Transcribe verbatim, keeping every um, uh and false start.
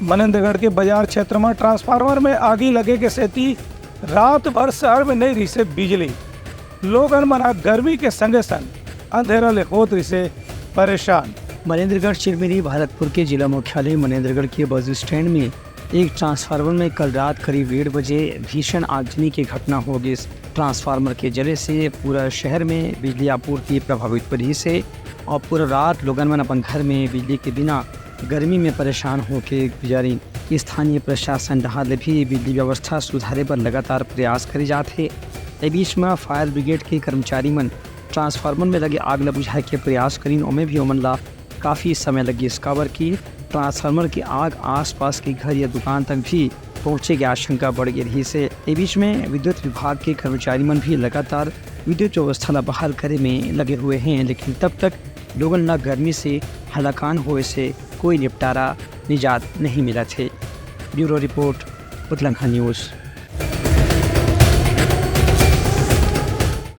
मनेंद्रगढ़ के बाजार क्षेत्र म ट्रांसफार्मर में आगी लगे के सेती रात भर शहर में नइ रिहिसे बिजली। लोगन मन ह गर्मी के संगे संग अंधेरा ले होत रिहिसे परेशान। मनेंद्रगढ़ चिरमिरी भरतपुर के जिला मुख्यालय मनेंद्रगढ़ के बस स्टैंड में एक ट्रांसफार्मर में कल रात करीब डेढ़ बजे भीषण आगजनी के घटना हो गिस। ट्रांसफार्मर के जले से पूरा शहर में बिजली आपूर्ति प्रभावित रिहिसे और पूरा रात लोगन मन अपन घर में बिजली के बिना गर्मी में परेशान होके गुजारिन। स्थानीय प्रशासन डहार ले भी बिजली व्यवस्था सुधारे बर लगातार प्रयास करे जात हे। ए बीच म फायर ब्रिगेड के कर्मचारी मन ट्रांसफार्मर में लगे आग ल बुझाए के प्रयास करिन, ओमे भी ओमन ला काफी समय लगिस, काबर कि ट्रांसफार्मर के आग आसपास के घर या दुकान तक भी पहुंचे के आशंका बढ़ गे रिहिसे। ए बीच में विद्युत विभाग के कर्मचारी मन भी लगातार विद्युत व्यवस्था ला बहाल करे में लगे हुए हैं, लेकिन तब तक लोगन ला गर्मी से हलाकान होए से कोई निपटारा, निजात नहीं मिलत हे। Bureau report, Utlangha news.